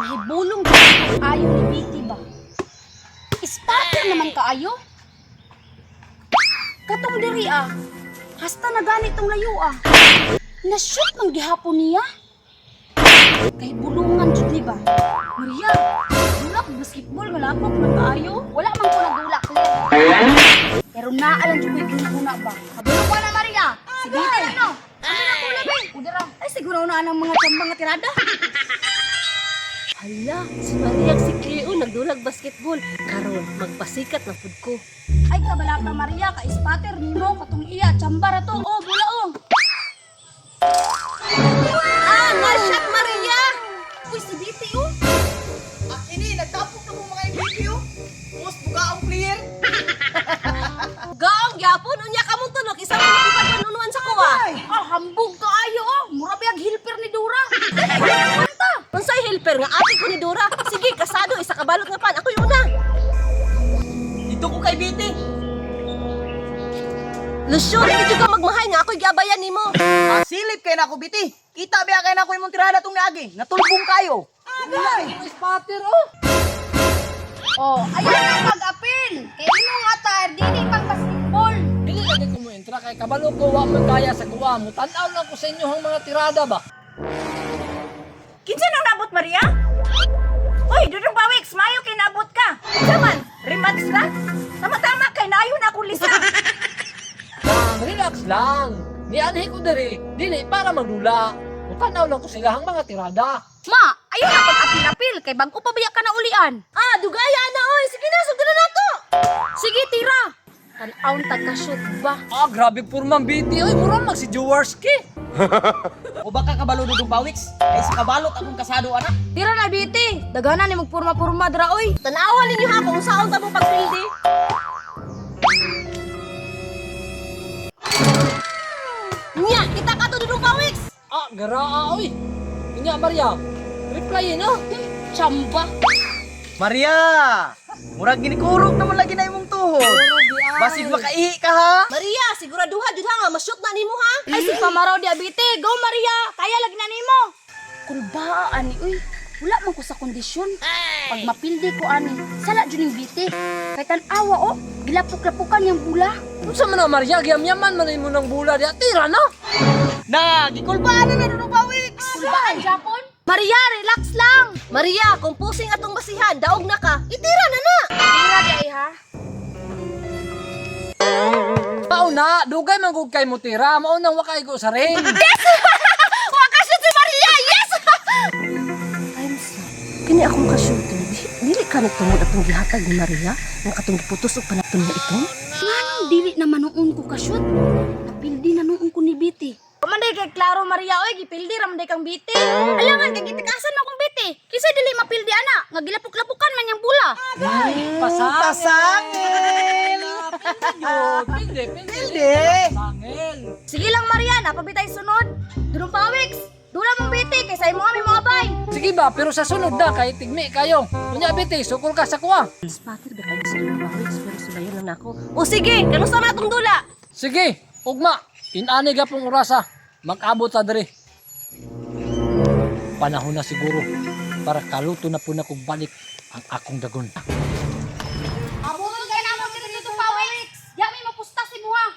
Nahibulong ba ayo ni Biti ba? Ispater naman kaayo. Katong diri ah. Hasta na gani tong layo ah. Na-shoot man gihapon niya. Kay bulungan jud ni ba? Maria, dulak basketball nga lapok man kaayo. Wala man ko nagdulak, Claire. Pero naa lang jud ko'y giniguna ba. Kabalo ko na, Maria. Sige na no. Ano na ko labi? Udara. Ay siguro na ang mga tsamba nga tirada. Hala, si Maria si Cleo nagdulag basketball. Karon, magpasikat na pud ko. Ay kabala ka, Maria, ka ispater nimo katong iya tsamba ra to. Oh, bula oh. Ah, na-shot Maria! Uy, si Biti oh. Ah, ini, nagtapok na mo mga MVP oh. Most bugaong player. Gaong gyapon unya kamong tunok isa mo makipagpanunuan sa kuwa. Ah, hambog kaayo oh. Mura ba helper ni Dora? Kanta. Unsay helper nga ate ko ni Dora? Sige, kasado isa ka balot nga pan. Ako'y una. Dito ko kay BT. Lusyo, hindi ka magmahay nga ako'y giabayan nimo. Ah, silip kay nako BT. Kita biya kay nako imong tirada tong niagi. Natulbong kayo. Agay. Spatter oh. Oh, ayan na pag-apil. Kay imong atar dili pang basketball. Dili lagi ko mo entra kay kabalo ko wa man kaya sa kuwa mo. Tan-aw lang ko sa inyo ang mga tirada ba. Kinsa nang nabot, Maria? Hoy, Dudong Bawiks, mayo kay nabot ka. Kinsa man, rematch ka? Tama-tama kay naayo na akong lisa. Lang, relax lang. Nianhi ko diri, dili para magdula. Mutanaw lang ko sila ang mga tirada. Ma, ayaw na pag-apil-apil kay bag-o pa biya ka na ulian. Ah, dugaya na oy. Sige na, sugdan na nato. Sige, tira. Tan-awn tag ka-shoot ba? Ah, grabe purmang BT oy, mura mag si Jaworski. O baka kabalo Dudong Bawiks. Ay sa kabalot akong kasado anak. Tira na, Biti. Daghanan ni magpurma-purma dra oy. Tanawa ninyo ha kung saon ta mo pagpildi. Nya, kita ka to Dudong Bawiks. Ah, garaa oy. Unya Maria, reply no. Chamba. Maria, murag ginikurog naman lagi na imong tuhod. Basig makaihi ka ha. Maria, siguraduha jud ha nga ma-shoot na nimo ha. Ay si pamaraw di abite. Go Maria, kaya lagi na nimo. Kulba ani uy. Wala man ko sa kondisyon. Pag mapildi ko ani, sala jud ning biti. Kay tan-awa oh, gilapok-lapukan yang bula. Unsa man na Maria, giyamyaman man imo ng bula diya. Tira na. Na, gikulbaan na na Dudong Bawiks. Kulbaan Japon? Maria, relax lang. Maria, kung pusing atong basihan, daog na ka. Itira na na. Tira di ay ha. Mao na, dugay man gud kay mo tira, mao nang wakay ko sa ring. Wakashoot si Maria! Yes! Times Kini akong ka-shooter, dili ka nagtungod atong gihatag ni Maria nga katong giputos og panapton nga itom? Nganong dili na manuon ko ka shoot? Napildi na noon ko ni Biti. Pamanday kay klaro Maria oy, gipildi ra man day kang Biti. Alangan kay gitikasan man kong Biti. Kinsa dili mapildi ana, nga gilapok-lapukan man yang bula. Pasangil. Pasangil. Pindi, pindi. Pindi. Pasangil. Sige lang Maria, napabitay sunod. Dunong pawiks. Dula mong biti kay sa imo may mga bay. Sige ba, pero sa sunod na kay tigmi kayo. Unya biti, sukol ka sa kuwa. Spatter ba kayo sa Bawix pero subayan lang nako. O sige, kanusa na atong dula? Sige, ugma. Inani gapong orasa. Mag-abot ta diri. Panahon na siguro para kaluto na po na kong balik ang akong dagon. Abuton kay namo diri dito pawiks. Di mi mapusta si muha.